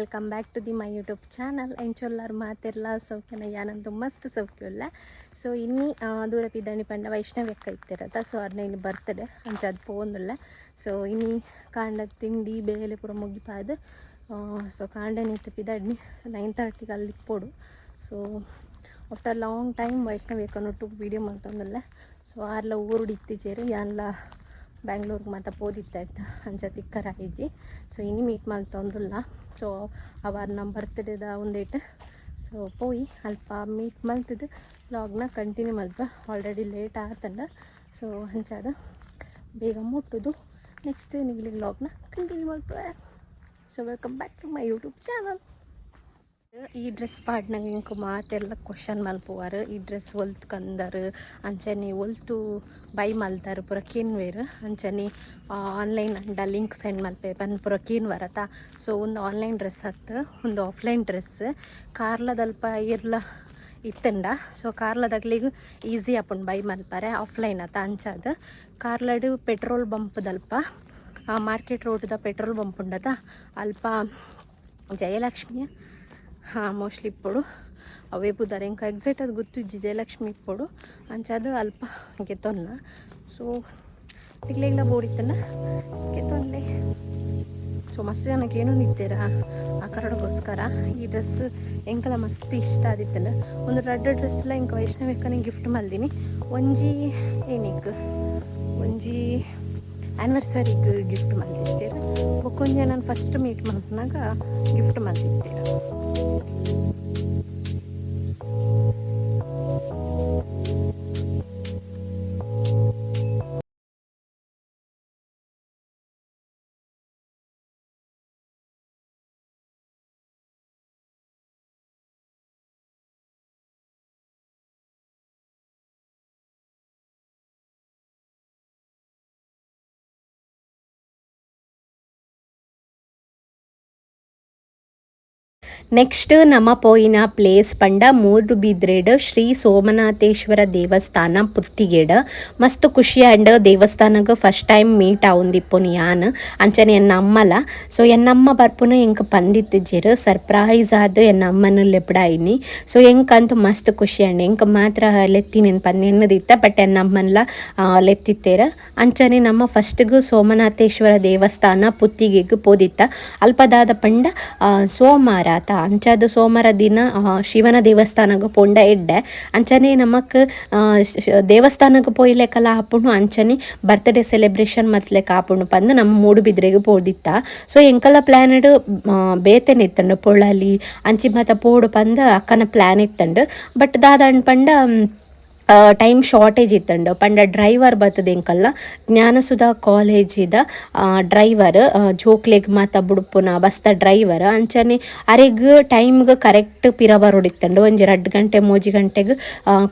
Welcome back to the my YouTube channel. ಎಂಚೊಲ್ಲಾರ್ ಮಾತೆರ್ಲ ಸೌಖ್ಯನ? ಯಾನಂತೂ ಮಸ್ತ್ ಸೌಖ್ಯ. ಸೊ ಇನ್ನಿ ದೂರ ಪಿದಾಣಿ ಪಂಡ ವೈಷ್ಣವಿ ಅಕ್ಕ ಇತ್ತಿರತ್ತ. ಸೊ ಅರ್ನ ಇನ್ನು ಬರ್ತದೆ ಅಂಚ ಅದು ಪೋಂದುಲ್ಲ. ಸೊ ಇನಿ ಕಾಂಡ ತಿಂಡಿ ಬೇಲೆ ಪೂರ ಮುಗಿಪಾದ್, ಸೊ ಕಾಂಡನೆ ಇತ್ತು ಪಿದಾಡ್ನಿ, 9:30ಗೆ ಅಲ್ಲಿ ಇಪ್ಪೊಡು. So after long time Vaishnavi ಅಕ್ಕನೊಟ್ಟು video ಮಲ್ತೊಂದುಲ್ಲೆ. So ಆರ್ಲ ಊರುಡು ಇತ್ತಿಜೆರ್, ಯಾನ್ಲ ಬ್ಯಾಂಗ್ಳೂರ್ಗೆ ಮಾತ ಪೋದಿತ್ತ ಆಯ್ತಾ, ಅಂಚ ತಿಕ್ಕರ ಆಯಿಜಿ. ಸೊ ಇನಿ ಮೀಟ್ ಮಲ್ತೊಂದುಲ್ಲ. ಸೊ ಅವಾರ್ ನಮ್ಮ ಬರ್ತ್ಡೇದ ಒಂದೇಟ್. ಸೊ ಪೋಯಿ ಅಲ್ಪ ಮೀಟ್ ಮಲ್ತದು ವ್ಲಾಗ್ನ ಕಂಟಿನ್ಯೂ ಮಲ್ಪ. ಆಲ್ರೆಡಿ ಲೇಟ್ ಆತಂಡ. ಸೊ ಅಂಚಾದ ಬೇಗ ಮುಟ್ಟುದು, ನೆಕ್ಸ್ಟ್ ನಿಗ್ಲಿ ವ್ಲಾಗ್ನ ಕಂಟಿನ್ಯೂ ಮಲ್ಪುವೆ. So welcome back to my YouTube channel. ಈ ಡ್ರೆಸ್ ಪಾಡ್ನಾಗ ಇಂಕ ಮಾತೆಲ್ಲ ಕ್ವಶನ್ ಮಲ್ಪುವಾರ್, ಈ ಡ್ರೆಸ್ ಒಲ್ತು ಕಂದರ್, ಅಂಚನೆ ಒಲ್ತು ಬೈ ಮಲ್ತಾರ್ ಪೂರ ಕೇನ್ವೇರ್, ಅಂಚನೆ ಆನ್ಲೈನ್ ಅಂಡ ಲಿಂಕ್ ಸೆಂಡ್ ಮಲ್ಪೆ ಪನ್ ಪೂರ ಕೇನ್ವರತ. ಸೊ ಒಂದು ಆನ್ಲೈನ್ ಡ್ರೆಸ್ ಅತ್ತು, ಒಂದು ಆಫ್ಲೈನ್ ಡ್ರೆಸ್. ಕಾರ್ಲದಲ್ಪ ಇರ್ಲ ಇತ್ತಂಡ, ಸೊ ಕಾರ್ಲದಗ್ಲಿಗ್ ಈಸಿ ಆಪುಂಡು ಬೈ ಮಲ್ಪರೆ, ಆಫ್ಲೈನ್ ಅತ್ತ. ಅಂಚಾದ್ ಕಾರ್ಲಡ್ ಪೆಟ್ರೋಲ್ ಬಂಪ್ದಲ್ಪ, ಮಾರ್ಕೆಟ್ ರೋಡ್ದ ಪೆಟ್ರೋಲ್ ಬಂಪ್ ಉಂಡತ, ಅಲ್ಪ ಜಯಲಕ್ಷ್ಮಿಯ, ಹಾಂ, ಮೋಸ್ಟ್ಲಿ ಇಪ್ಪೊಡು ಅವೇ ಪುದರ್, ಎಂಕ್ ಎಕ್ಸಾಕ್ಟ್ ಅದು ಗೊತ್ತಿಜ್ಜಿ. ಜಯಲಕ್ಷ್ಮಿ ಇಪ್ಪೊಡು. ಅಂಚಾದ್ ಅಲ್ಪ ಗೆತೊನ್ನ. ಸೊ ತಿಕ್ಲೆಗ್ಲ ಬೋಡಿತ್ತನ ಗೆತೊನ್ಲೆ. ಸೊ ಮಸ್ತ್ ಜನಕ್ಕೆ ಏನೋ ನಿತ್ತೀರ ಆ ಕಾರಣಕ್ಕೋಸ್ಕರ ಈ ಡ್ರೆಸ್ ಎಂಕಲ ಮಸ್ತ್ ಇಷ್ಟ ಆದಿತ್ತಲ್ಲ. ಒಂದು ರಡ್ಡ್ ಡ್ರೆಸ್ಲ ಎಂಕ ವೈಷ್ಣವಿ ಅಕ್ಕನಿಗೆ ಗಿಫ್ಟ್ ಮಲ್ದಿನಿ. ಒಂಜಿ ಏನಿಕ್, ಒಂಜಿ ಆ್ಯನಿವರ್ಸರಿಗೆ ಗಿಫ್ಟ್ ಮಲ್ದಿತ್ತೇರು, ಬೊಕ್ಕೊಂಜಿ ನಾನು ಫಸ್ಟ್ ಮೀಟ್ ಮಲ್ಪನಾಗ ಗಿಫ್ಟ್ ಮಲ್ದಿತ್ತೇರು. ನೆಕ್ಸ್ಟ್ ನಮ ಪೋಯಿನ ಪ್ಲೇಸ್ ಪಂಡ ಮೂಡುಬಿದ್ರೆಡ್ ಶ್ರೀ ಸೋಮನಾಥೇಶ್ವರ ದೇವಸ್ಥಾನ, ಪುತ್ತಿಗೆಡ್. ಮಸ್ತ್ ಖುಷಿ ಆಂಡ್. ದೇವಸ್ಥಾನಗ್ first time meet ಆವೊಂದಿಪ್ಪುನು ಯಾನ್, ಅಂಚನೆ ಎನ್ನ ಅಮ್ಮಲ. ಸೊ ಎನ್ನಮ್ಮ ಬರ್ಪುನ ಎಂಕ್ ಪಂದಿತ್ತಿಜ್ಜೆರ್. ಸರ್ಪ್ರೈಸ್ ಆದ್ ಎನ್ನ ಅಮ್ಮನ ಲೆಪ್ಡಾಯಿನಿ. ಸೊ ಎಂಕಂತೂ ಮಸ್ತ್ ಖುಷಿ ಆಂಡ್. ಎಂಕ್ ಮಾತ್ರ ಲೆತ್ತಿನೇನು ಪಂದ್ ಎನ್ನದಿತ್ತ, ಬಟ್ ಎನ್ನ ಅಮ್ಮನ್ಲ ಲೆತ್ತಿತ್ತೇರ್. ಅಂಚನೆ ನಮ್ಮ ಫಸ್ಟ್ಗ್ ಸೋಮನಾಥೇಶ್ವರ ದೇವಸ್ಥಾನ ಪುತ್ತಿಗೆಗ್ ಪೋದಿತ್ತ. ಅಲ್ಪ ದಾದ ಪಂಡ ಸೋಮಾರ ಆತ. ಅಂಚಾದ್ ಸೋಮಾರ ದಿನ ಶಿವನ ದೇವಸ್ಥಾನಗ್ ಪೋಂಡ ಎಡ್ಡೆ. ಅಂಚನೆ ನಮಕ್ ದೇವಸ್ಥಾನಗ್ ಪೋಯಿಲೆಕಲ ಆಪುಂಡು, ಅಂಚನೆ ಬರ್ತ್ಡೇ ಸೆಲೆಬ್ರೇಷನ್ ಮಲ್ತ್ಲೆಕ ಆಪುಂಡು ಪಂದ್ ನಮ್ಮ ಮೂಡುಬಿದ್ರೆಗ್ ಪೋದಿತ್ತ. ಸೊ ಎಂಕಲ್ನ ಪ್ಲಾನ್ಡ್ ಬೇತೆನೆ ಇತ್ತುಂಡು. ಪೊಳಲಿ ಅಂಚಿ ಮಾತ ಪೋಡು ಪಂದ್ ಅಕ್ಕನ ಪ್ಲಾನ್ ಇತ್ತುಂಡು. ಬಟ್ ದಾದ ಪಂಡ ಟೈಮ್ ಶಾರ್ಟೇಜ್ ಇತ್ತುಂಡು. ಪಂಡ ಡ್ರೈವರ್ ಬತ್ತದ ಎಂಕಲ್ನ ಜ್ಞಾನಸುಧಾ ಕಾಲೇಜಿದ ಡ್ರೈವರ್, ಜೋಕ್ಲೆಗ್ ಮಾತ ಬುಡ್ಪುನ ಬಸ್ದ ಡ್ರೈವರ್. ಅಂಚನೆ ಅರೆಗ್ ಟೈಮ್ಗ್ ಕರೆಕ್ಟ್ ಪಿರ ಬರೊಡಿತ್ತುಂಡು. ಒಂಜಿ 2 ಗಂಟೆ 3 ಗಂಟೆಗ್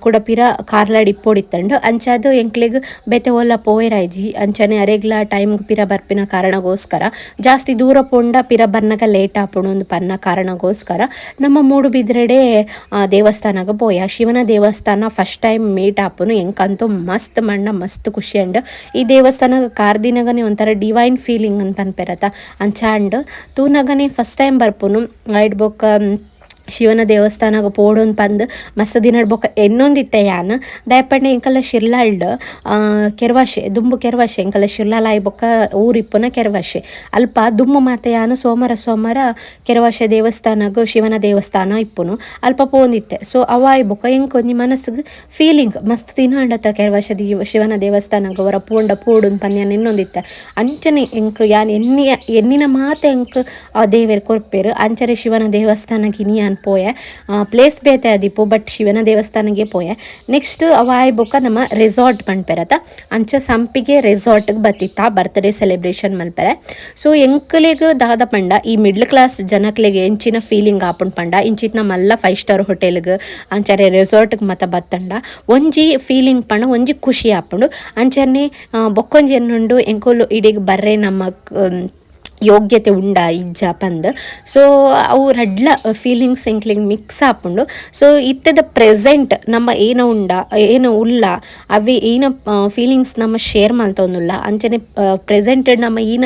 ಕುಡ ಪಿರ ಕಾರ್ಲಡ್ ಇಪ್ಪೊಡಿತ್ತುಂಡು. ಅಂಚಾದ್ ಎಂಕ್ಲೆಗ್ ಬೇತೆ ಓಲ ಪೋಯೆರಾಯ್ಜಿ. ಅಂಚನೆ ಅರೆಗ್ಲ ಟೈಮ್ಗ್ ಪಿರ ಬರ್ಪಿನ ಕಾರಣಗೋಸ್ಕರ, ಜಾಸ್ತಿ ದೂರ ಪೋಂಡ ಪಿರ ಬರ್ನಗ ಲೇಟ್ ಆಪುಂಡು ಅಂದ್ ಪನ್ನ ಕಾರಣಗೋಸ್ಕರ ನಮ್ಮ ಮೂಡುಬಿದ್ರೆಡೆ ದೇವಸ್ಥಾನಗ್ ಪೋಯ. ಶಿವನ ದೇವಸ್ಥಾನ first time meet ಆಪುನು. ಎಂಕಂತೂ ಮಸ್ತ್ ಮಣ್ಣ ಮಸ್ತ್ ಖುಷಿ ಅಂಡ್. ಈ ದೇವಸ್ಥಾನ ಕಾರ್ದಿನಗನೆ ಒಂಥರ ಡಿವೈನ್ ಫೀಲಿಂಗ್ ಅಂತ ಪನ್ಪೆರತ, ಅಂಚ ಅಂಡ್. ತೂನಗನೆ ಫಸ್ಟ್ ಟೈಮ್ ಬರ್ಪುನು. ಐಡ್ ಬೊಕ್ಕ ಶಿವನ ದೇವಸ್ಥಾನಗ್ ಪೋಡೊಂದು ಪಂದ್ ಮಸ್ತ್ ದಿನಡ್ ಬೊಕ್ಕ ಎನ್ನೊಂದಿತ್ತೆ ಯಾನ್. ದಾಯೆ ಎಂಕಲ್ಲ ಶಿರ್ಲಾಲ್ಡ್ ಕೆರ್ವಾಶೆ, ದುಂಬು ಕೆರ್ವಾಶೆ, ಎಂಕಲ್ಲ ಶಿರ್ಲಾಲ್ ಆಯಿ ಬೊಕ್ಕ ಊರಿಪ್ಪುನ ಕೆರ್ವಾಶೆ. ಅಲ್ಪ ದುಂಬು ಮಾತ ಯಾನ್ ಸೋಮಾರ ಸೋಮಾರ ಕೆರ್ವಾಶೆ ದೇವಸ್ಥಾನಗ್, ಶಿವನ ದೇವಸ್ಥಾನ ಇಪ್ಪುನು, ಅಲ್ಪ ಪೋಂದಿತ್ತೆ. ಸೊ ಅವ ಆಯಿ ಬೊಕ್ಕ ಎಂಕ್ ಒಂಜಿ ಮನಸ್ಸಿಗೆ ಫೀಲಿಂಗ್, ಮಸ್ತ್ ದಿನ ಆಂಡತ ಕೆರ್ವಾಶೆ ಶಿವನ ದೇವಸ್ಥಾನಗ್ ಒರ ಪೋಂಡ ಪೋಡುಂದು ಪಂದ್ ಯಾನ್ ಎನ್ನೊಂದಿತ್ತೆ. ಅಂಚನೆ ಎಂಕ್ ಯಾನ್ ಎನ್ನಿ ಎನ್ನಿನ ಮಾತ ಎಂಕ್ ಆ ದೇವೆರ್ ಕೊರ್ಪೆರ್. ಅಂಚನೆ ಶಿವನ ದೇವಸ್ಥಾನಗ್ ಇನಿ ಯಾನ್ ಪೋಯೆ. ಪ್ಲೇಸ್ ಬೇತೆ ಆದಿಪ್ಪು, ಬಟ್ ಶಿವನ ದೇವಸ್ಥಾನಗೆ ಪೋಯೆ. ನೆಕ್ಸ್ಟ್ ಅವ ಆಯಿ ಬೊಕ್ಕ ನಮ್ಮ ರೆಸಾರ್ಟ್ ಪನ್ಪೆರತ, ಅಂಚ ಸಂಪಿಗೆ ರೆಸಾರ್ಟ್ಗೆ ಬತ್ತಿತ್ತ ಬರ್ತ್ಡೇ ಸೆಲೆಬ್ರೇಷನ್ ಮಲ್ಪೆರೆ. ಸೊ ಎಂಕ್ಲೆಗ್ ದಾದ ಪಂಡ, ಈ ಮಿಡ್ಲ್ ಕ್ಲಾಸ್ ಜನಕ್ಲೆಗ್ ಎಂಚಿನ ಫೀಲಿಂಗ್ ಆಪುಂಡು ಪಂಡ, ಇಂಚಿತ್ನ ಮಲ್ಲ ಫೈವ್ ಸ್ಟಾರ್ ಹೋಟೆಲ್ಗ್ ಅಂಚನೆ ರೆಸಾರ್ಟ್ಗೆ ಮಾತ ಬತ್ತಂಡ ಒಂಜಿ ಫೀಲಿಂಗ್ ಪಂಡ ಒಂಜಿ ಖುಷಿ ಆಪುಂಡು. ಅಂಚನೆ ಬೊಕ್ಕೊಂಜಿ ಎನ್ನುಂಡು, ಎಂಕುಲು ಇಡೆಗ್ ಬರ್ರೆ ನಮ್ಮ ಯೋಗ್ಯತೆ ಉಂಡ ಇಜ್ಜ ಪಂದ್. ಸೊ ಅವು ರಡ್ಲ ಫೀಲಿಂಗ್ಸ್ ಎಂಕ್ಲೆಗ್ ಮಿಕ್ಸ್ ಆಪುಂಡು. ಸೊ ಇತ್ತದ ಪ್ರೆಸೆಂಟ್ ನಮ್ಮ ಏನ ಉಂಡ ಏನ ಉಲ್ಲ ಅವೆ ಏನ ಫೀಲಿಂಗ್ಸ್ ನಮ್ಮ ಶೇರ್ ಮಲ್ತೊಂದುಲ್ಲ. ಅಂಚನೆ ಪ್ರೆಸೆಂಟೆಡ್ ನಮ್ಮ ಈನ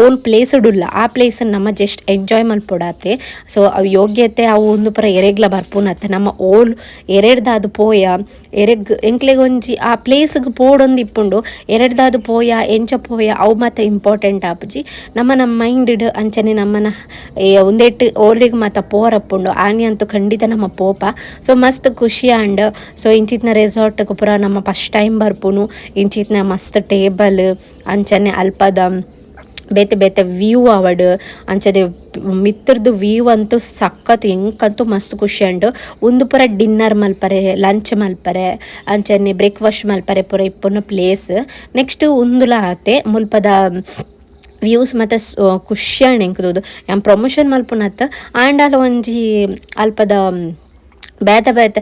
ಓಲ್ ಪ್ಲೇಸ್ ಉಲ್ಲ ಆ ಪ್ಲೇಸ್ ನಮ್ಮ ಜಸ್ಟ್ ಎಂಜಾಯ್ ಮಲ್ಪೊಡಾತೆ. ಸೊ ಅವು ಯೋಗ್ಯತೆ ಅವು ಒಂದು ಪೂರ ಎರೆಗ್ಲ ಬರ್ಪುನತ್ತೆ ನಮ್ಮ ಓಲ್ ಎರೆಡ್ದಾದ್ ಪೋಯ ಎರೆಗ್ ಎಂಕ್ಲೆಗ್ ಒಂಜಿ ಆ ಪ್ಲೇಸ್ಗ್ ಪೋಡೊಂದು ಇಪ್ಪುಂಡು ಎರೆಡ್ದಾದ್ ಪೋಯ ಎಂಚ ಪೋಯ ಅವು ಮಾತ ಇಂಪಾರ್ಟೆಂಟ್ ಆಪುಜಿ. ನಮ್ಮ ನಮ್ಮ ಮೈಂಡ್ ಅಂಚನೆ ನಮ್ಮನ ಒಂದೆಟ್ಟು ಓಲಿಗೆ ಮಾತ ಪೋರಪ್ಪುಂಡು ಆನಿ ಅಂತೂ ಖಂಡಿತ ನಮ್ಮ ಪೋಪ. ಸೊ ಮಸ್ತ್ ಖುಷಿ ಆಂಡ್. ಸೊ ಇಂಚಿತ್ನ ರೆಸಾರ್ಟ್ಗ್ ಪೂರ ನಮ್ಮ ಫಸ್ಟ್ ಟೈಮ್ ಬರ್ಪುನು. ಇಂಚಿತ್ನ ಮಸ್ತ್ ಟೇಬಲ್ ಅಂಚನೆ ಅಲ್ಪದ ಬೇತೆ ಬೇತೆ ವ್ಯೂ ಆವಡ್ ಅಂಚನೆ ಮಿತ್ರದು ವ್ಯೂ ಅಂತೂ ಸಖತ್ ಎಂಕಂತೂ ಮಸ್ತ್ ಖುಷಿ ಆಂಡ್. ಉಂದು ಪೂರ ಡಿನ್ನರ್ ಮಲ್ಪರೆ ಲಂಚ್ ಮಲ್ಪರೆ ಅಂಚನೆ ಬ್ರೇಕ್ಫಾಸ್ಟ್ ಮಲ್ಪರೆ ಪೂರ ಇಪ್ಪುನ ಪ್ಲೇಸ್. ನೆಕ್ಸ್ಟ್ ಉಂದುಲ ಆತೆ ಮುಲ್ಪದ ವ್ಯೂಸ್ ಮಾತ ಖುಷಿ ಆಂಡ್ ಎಂಕ್ ತೂದು ಯಾನ್ ಪ್ರಮೋಷನ್ ಮಲ್ಪುನತ್ ಆಂಡಲ ಒಂಜಿ ಅಲ್ಪದ ಬೇತೆ ಬೇತೆ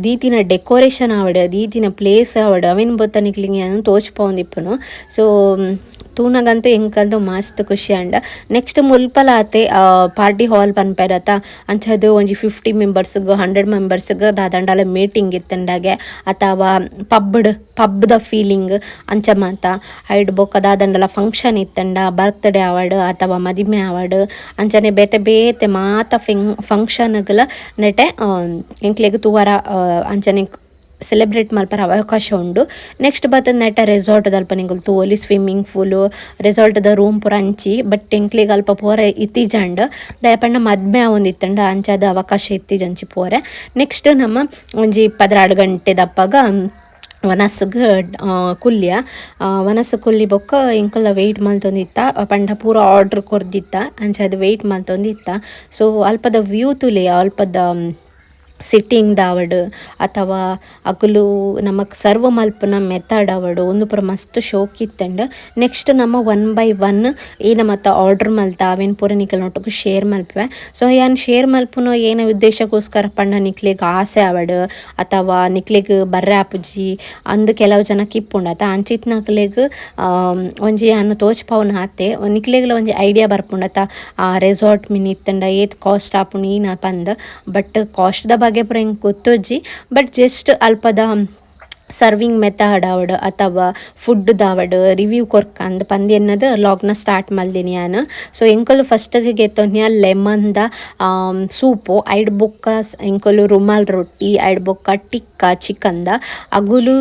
ದೀತಿನ ಡೆಕೋರೇಷನ್ ಆವಡ್ ದೀತಿನ ಪ್ಲೇಸ್ ಆವಡ್ ಅವೆನ್ ಬೊತ್ತ ನಿಕ್ಲೆಗ್ ಯಾನ್ ತೋಜ್ಪಾವೊಂದಿಪ್ಪುನು. ಸೊ ತೂನಗಂತೂ ಎಂಕಂತೂ ಮಸ್ತ್ ಖುಷಿ ಆಂಡ್. ನೆಕ್ಸ್ಟ್ ಮುಲ್ಪಲ ಆತೆ ಪಾರ್ಟಿ ಹಾಲ್ ಪನ್ಪೆರತ ಅಂಚದ ಒಂಜಿ 50 ಮೆಂಬರ್ಸ್ಗ್ 100 ಮೆಂಬರ್ಸ್ಗ್ ದಾದಂಡಲ ಮೀಟಿಂಗ್ ಇತ್ತುಂಡಗೆ ಅಥವಾ ಪಬ್ಡ್ ಪಬ್ದ ಫೀಲಿಂಗ್ ಅಂಚ ಮಾತ ಐಡ್ ಬೊಕ್ಕ ದಾದಂಡಲ ಫಂಕ್ಷನ್ ಇತ್ತಂಡ ಬರ್ತ್ಡೇ ಆವಡ್ ಅಥವಾ ಮದಿಮೆ ಆವಡ್ ಅಂಚನೆ ಬೇತೆ ಬೇತೆ ಮಾತ ಫಂಕ್ಷನ್ಗ್ಲ ನೆಟೆ ಎಂಕ್ಲೆಗ್ ತೂವರ ಅಂಚನೆ ಸೆಲೆಬ್ರೇಟ್ ಮಲ್ಪರ ಅವಕಾಶ ಉಂಡು. ನೆಕ್ಸ್ಟ್ ಬತ್ತದ ನೆಟ ರೆಸಾರ್ಟ್ ದಲ್ಪ ನಿಕುಲು ತೂವೊಲಿ swimming pool resort the room ಪೂರ ಅಂಚಿ ಬಟ್ ಎಂಕ್ಲೆಗ್ ಅಲ್ಪ ಪೋರೆ ಇತ್ತಿಜಂಡ್ ದಾಯೆ ಪಂಡ ಮದ್ಮೆ ಆವೊಂದಿತ್ತುಂಡ ಅಂಚಾದ್ ಅವಕಾಶ ಇತ್ತಿಜಂಚಿ ಪೋರೆ. ನೆಕ್ಸ್ಟ್ ನಮ್ಮ ಒಂಜಿ 12 ಗಂಟೆ ದಪ್ಪಗ ವನಸ್ಗ್ ಕುಲ್ಯ ವನಸ್ ಕುಲ್ಲಿ ಬೊಕ್ಕ ಎಂಕಲ್ಲ ವೆಯ್ಟ್ ಮಲ್ತೊಂದಿತ್ತ ಪಂಡ ಪೂರ ಆರ್ಡರ್ ಕೊರ್ದಿತ್ತ ಅಂಚಾದ್ ವೆಯ್ಟ್ ಮಲ್ತೊಂದಿತ್ತ. ಸೊ ಅಲ್ಪದ ವ್ಯೂ ತೂಲೆ ಅಲ್ಪದ ಸಿಟ್ಟಿಂಗ್ ದಾವಡ್ ಅಥವಾ ಅಕುಲು ನಮಕ್ ಸರ್ವ್ ಮಲ್ಪುನ ಮೆಥಡ್ ಆವಡ್ ಉಂದು ಪೂರ ಮಸ್ತ್ ಶೋಕ್ ಇತ್ತುಂಡು. ನೆಕ್ಸ್ಟ್ ನಮ್ಮ 1 ಬೈ 1 ಏನ ಮಾತ ಆರ್ಡರ್ ಮಲ್ತ ಅವೆನ್ ಪೂರ ನಿಕಲ್ನೊಟ್ಟುಗು ಶೇರ್ ಮಲ್ಪುವೆ. ಸೊ ಯಾನ್ ಶೇರ್ ಮಲ್ಪುನ ಏನ ಉದ್ದೇಶಕ್ಕೋಸ್ಕರ ಪಂಡ ನಿಕ್ಲೆಗ್ ಆಸೆ ಆವಡ್ ಅಥವಾ ನಿಕ್ಲೆಗ್ ಬರ್ರೆ ಆಪುಜಿ ಅಂದ್ ಕೆಲವು ಜನಕ್ ಇಪ್ಪುಂಡು ಅತ ಅಂಚಿತ್ನಕ್ಲೆಗ್ ಒಂಜಿ ಯಾನ್ ತೋಜ್ಪಾವುನ ಆತೆ ನಿಕ್ಲೆಗ್ಲ ಒಂಜಿ ಐಡಿಯಾ ಬರ್ಪುಂಡು ಅತ ಆ ರೆಸಾರ್ಟ್ ಮಿನಿ ಇತ್ತುಂಡ ಏತ್ ಕಾಸ್ಟ್ ಆಪುಂಡು ಈನ ಪಂದ್. But cost the ಬಗ್ಗೆ ಪೂರ ಎಂಕ್ ಗೊತ್ತುಜ್ಜಿ ಬಟ್ ಜಸ್ಟ್ ಅಲ್ಪದ ಸರ್ವಿಂಗ್ ಮೆಥಡ್ ಆವಡ್ ಅಥವಾ ಫುಡ್ ದಾವಡ್ ರಿವ್ಯೂ ಕೊರ್ಕಂದ್ ಪಂದ್ ಎನ್ನದು ಲಾಗ್ನ ಸ್ಟಾರ್ಟ್ ಮಲ್ದಿನಿ ಯಾನ್. ಸೊ ಎಂಕುಲು ಫಸ್ಟ್ ಗೆತ್ತೊನ್ಯ ಲೆಮನ್ ದ ಸೂಪು ಐಡ್ ಬೊಕ್ಕ ಎಂಕುಲು ರುಮಾಲ್ ರೊಟ್ಟಿ ಐಡ್ ಬೊಕ್ಕ ಟಿಕ್ಕ ಚಿಕನ್ ದ ಅಗುಲು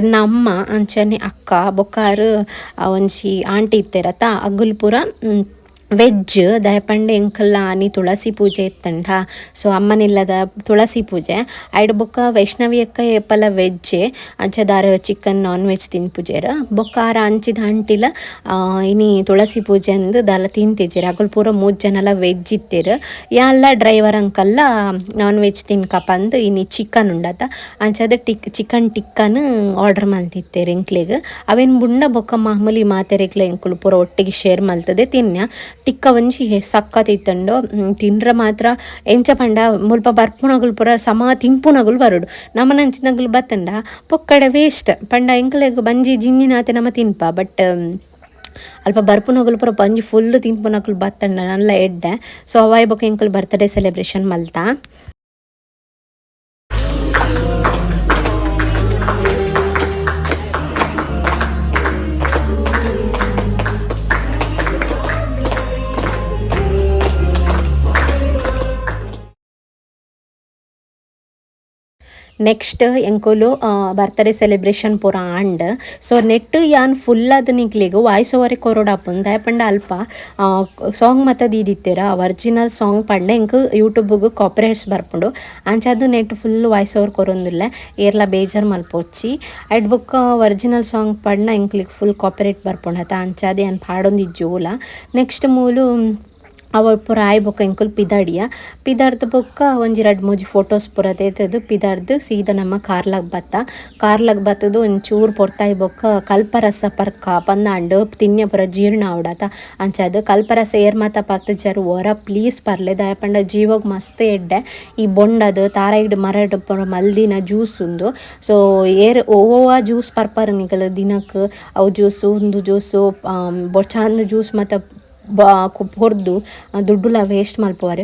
ಎನ್ನ ಅಮ್ಮ ಅಂಚನೆ ಅಕ್ಕ ಬೊಕ್ಕಾರು ಒಂಜಿ ಆಂಟಿ ಇತ್ತೆರತ ಅಗುಲು ಪೂರ ವೆಜ್ ದಾಯೆ ಪಂಡ ಎಂಕಲ್ಲ ಆನಿ ತುಳಸಿ ಪೂಜೆ ಇತ್ತಂಡ. ಸೊ ಅಮ್ಮನಿಲ್ಲದ ತುಳಸಿ ಪೂಜೆ ಐಡ್ ಬೊಕ್ಕ ವೈಷ್ಣವಿ ಅಕ್ಕ ಏಪಲ ವೆಜ್ಜೆ ಅಂಚದಾರ chicken non veg ತಿನ್ಪುಜೆರ್ ಬೊಕ್ಕ ಆರ ಅಂಚಿದ ಆಂಟಿಲ ಇನಿ ತುಳಸಿ ಪೂಜೆ ಅಂದ್ ದಾಲ ತಿಂತಿಜೆರ್ ಅಕುಲು ಪೂರ 3 ಜನಲ ವೆಜ್ ಇತ್ತೆರ್. ಯಾನ್ಲ ಡ್ರೈವರ್ ಅಂಕಲ್ಲ ನಾನ್ ವೆಜ್ ತಿನ್ಕ ಪಂದ್ ಇನಿ ಚಿಕನ್ ಉಂಡತ ಅಂಚಾದ್ ಚಿಕನ್ ಟಿಕ್ಕನ್ ಆರ್ಡರ್ ಮಲ್ತಿತ್ತೆರ್ ಎಂಕ್ಲೆಗ್. ಅವೆನ್ ಬುಂಡ ಬೊಕ್ಕ ಮಾಮೂಲಿ ಮಾತೆರೆಗ್ಲ ಎಂಕುಲು ಪೂರ ಒಟ್ಟಿಗೆ ಶೇರ್ ಮಲ್ತದೆ ತಿನ್ಯ. ಟಿಕ್ಕ ಒಂಜಿ ಸಕ್ಕತ್ ಇತ್ತುಂಡು ತಿಂಡ್ರ ಮಾತ್ರ ಎಂಚ ಪಂಡ ಮುಲ್ಪ ಬರ್ಪುನಗುಲು ಪೂರ ಸಮ ತಿನ್ಪುನಗುಲು ಬರೋಡು ನಮನಂಚಿನಗುಲು ಬತ್ತಂಡ ಪೊಕ್ಕಡೆ ವೇಸ್ಟ್ ಪಂಡ ಎಂಕ್ಲೆಗ್ ಬಂಜಿ ಜಿಂಜಿನಾತೆ ನಮ ತಿನ್ಪ ಬಟ್ ಅಲ್ಪ ಬರ್ಪುನಗುಲು ಪೂರ ಬಂಜಿ ಫುಲ್ ತಿನ್ಪುನಗುಲು ಬತ್ತಂಡ ನಲ್ಲ ಎಡ್ಡೆ. ಸೊ ಅವಾಯ್ ಬೊಕ್ಕ ಎಂಕುಲು ಬರ್ತ್ಡೇ ಸೆಲೆಬ್ರೇಷನ್ ಮಲ್ತ. ನೆಕ್ಸ್ಟ್ ಎಂಕುಲು ಬರ್ತ್ಡೇ ಸೆಲೆಬ್ರೇಷನ್ ಪೂರ and. So net ಯಾನ್ ಫುಲ್ ಆದ್ ನಿಕ್ಲೆಗ್ ವಾಯ್ಸ್ ಓವರ್ ಕೊರೊಡಾಪುಂಡು ದಾಯೆ ಪಂಡ ಅಲ್ಪ ಸಾಂಗ್ ಮಾತ ದೀದಿತ್ತೆರ್ ಒರಿಜಿನಲ್ ಸಾಂಗ್ ಪಂಡ ಎಂಕ್ ಯೂಟ್ಯೂಬ್ ಕಾಪಿರೈಟ್ಸ್ ಬರ್ಪುಂಡು ಅಂಚಾದ್ net full voice over ಕೊರೊಂದುಲ್ಲೆ ಏರ್ಲ ಬೇಜಾರ್ ಮಲ್ಪೊಚ್ಚಿ. ಐಡ್ ಬೊಕ್ಕ ಒರಿಜಿನಲ್ ಸಾಂಗ್ ಪಂಡ ಎಂಕ್ಲೆಗ್ ಫುಲ್ ಕಾಪಿರೈಟ್ ಬರ್ಪುಂಡು ಅತ ಅಂಚಾದ್ ಯಾನ್ ಪಾಡೊಂದಿಜ್ಜಿ ಓಲ. ನೆಕ್ಸ್ಟ್ ಮೂಲು ಅವು ಪೂರ ಆಯಿ ಬೊಕ್ಕ ಎಂಕುಲು ಪಿದಾಡಿಯ ಪಿದಾಡ್ದ್ ಬೊಕ್ಕ ಒಂಜಿ ರಡ್ಡ್ ಮೂಜಿ ಫೋಟೋಸ್ ಪೂರ ದೆತ್ತುದು ಪಿದಾಡ್ದ್ ಸೀದಾ ನಮ್ಮ ಕಾರ್ಲಗ್ ಬತ್ತ. ಕಾರ್ಲಗ್ ಬತ್ತುದು ಒಂಚೂರು ಪೊರ್ತಾಯಿ ಬೊಕ್ಕ ಕಲ್ಪರಸ ಪರ್ಕ ಪಂದಾಂಡ್ ತಿನ್ಯ ಪೂರ ಜೀರ್ಣ ಆವಡತ ಅಂಚಾದ್ ಕಲ್ಪರಸ ಏರ್ ಮಾತ ಪರ್ತುಜರ್ ಒರ ಪ್ಲೀಸ್ ಪರ್ಲೆ ದಾಯೆ ಪಂಡ ಜೀವಗ್ ಮಸ್ತ್ ಎಡ್ಡೆ ಈ ಬೊಂಡದ್ ತಾರಾಯಿಡ್ ಮರಡ್ ಪೂರ ಮಲ್ದಿನ ಜ್ಯೂಸ್ ಉಂದು. ಸೊ ಏರ್ ಒವ್ವಾ ಜ್ಯೂಸ್ ಪರ್ಪರ್ ನಿಕಲ್ ದಿನಕ್ ಅವು ಜ್ಯೂಸು ಉಂದು ಜ್ಯೂಸು ಬೊರ್ಚಾಂದ್ ಜ್ಯೂಸ್ ಮಾತ ಕೊರ್ದು ದುಡ್ಡುಲ ವೇಸ್ಟ್ ಮಲ್ಪುವರ್.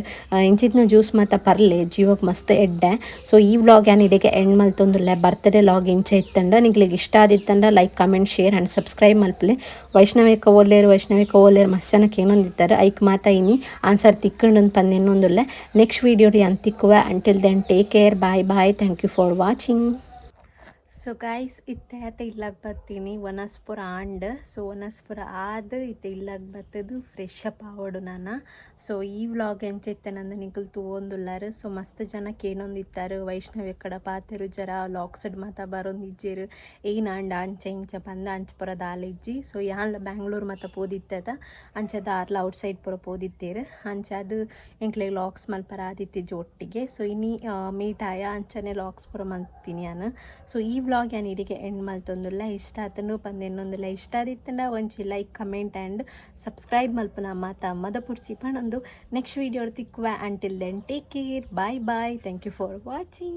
ಇಂಚಿತ್ತಿನ ಜ್ಯೂಸ್ ಮಾತ ಪರ್ಲೆ, ಜೀವಕ್ಕೆ ಮಸ್ತ್ ಎಡ್ಡೆ. ಸೊ ಈ ವ್ಲಾಗ್ ಯಾನ್ ಇಡೆಗೆ ಎಂಡ್ ಮಲ್ತೊಂದುಲ್ಲೆ. ಬರ್ತ್ಡೇ ವ್ಲಾಗ್ ಇಂಚ ಇತ್ತಂಡ. ನಿಕ್ಲೆಗ್ ಇಷ್ಟ ಆದಿತ್ತಂಡ like, comment, share and subscribe ಮಲ್ಪಲೆ. ವೈಷ್ಣವಿಕ ಓಲೇರು, ವೈಷ್ಣವಿಕ ಓಲೇರು ಮಸ್ತ್ ಜನ ಕೇನೊಂದಿತ್ತಾರೆ. ಐಕ್ ಮಾತ ಇನಿ ಆನ್ಸರ್ ತಿಕ್ಕಂಡು ಪಂದ್ ಎನ್ನೊಂದುಲ್ಲೆ. ನೆಕ್ಸ್ಟ್ ವೀಡಿಯೋ ಯಾನ್ ತಿಕ್ಕುವೆ. Until then, take care, bye bye, thank you for watching. So guys, ಇತ್ತೆ ಆತ ಇಲ್ಲಾಗ ಬರ್ತೀನಿ. ವನಸ್ಪುರ ಆಂಡ್. ಸೊ ವನಸ್ಪುರ ಆದ್ ಇತ್ತೆ ಇಲ್ಲಾಗ ಬತ್ತದು ಫ್ರೆಶ್ ಅಪ್ ಆವಡು ನಾನು. ಸೊ ಈ ವ್ಲಾಗ್ ಎಂಚ ಇತ್ತೆ ನಿಕುಲು ತೂವೊಂದುಲ್ಲಾರ್. ಸೊ ಮಸ್ತ್ ಜನ ಕೇನೊಂದಿತ್ತಾರೆ, ವೈಷ್ಣವಿ ಕಡ ಪಾತೆರು ಜರ, ವ್ಲಾಗ್ಸ್ಡ್ ಮಾತ ಬರೊಂದಿಜ್ಜೆರ್, ಏನಾಂಡ, ಅಂಚ ಇಂಚ ಪಂದ. ಅಂಚ ಪೂರ ದಾಲ ಇಜ್ಜಿ. ಸೊ ಯಾನ್ಲ ಬ್ಯಾಂಗ್ಳೂರ್ ಮಾತ ಪೋದಿತ್ತದ. ಅಂಚ ದಾರ್ಲ ಔಟ್ ಸೈಡ್ ಪೂರ ಪೋದಿತ್ತೇರು. ಅಂಚ ಅದು ಎಂಕ್ಲೆಗ್ ವ್ಲಾಗ್ಸ್ ಮಲ್ಪರ ಆದಿತ್ತಿಜ್ಜಿ ಒಟ್ಟಿಗೆ. ಸೊ ಇನಿ ಮೀಟ್ ಆಯ, ಅಂಚನೆ ವ್ಲಾಗ್ಸ್ ಪೂರ ಮಲ್ತೀನಿ ಯಾನ್. ಸೊ ಈ ವ್ಲಾಗ್ ಯಾನ್ ಇಡಿಗೆ ಎಂಡ್ ಮಲ್ತೊಂದುಲ್ಲ. ಇಷ್ಟ ಆತಂಡು ಪಂದ್ ಎನ್ನೊಂದುಲ್ಲ. ಇಷ್ಟ ಆದಿತ್ತಂಡ ಒಂಜಿ ಲೈಕ್, ಕಮೆಂಟ್ ಆ್ಯಂಡ್ ಸಬ್ಸ್ಕ್ರೈಬ್ ಮಲ್ಪುನ ಮಾತ ಮದಪುಡ್ಚಿ ಪಣೊಂದು ನೆಕ್ಸ್ಟ್ ವೀಡಿಯೋ ತಿಕ್ಕುವ. Until then, take care, bye bye, thank you for watching.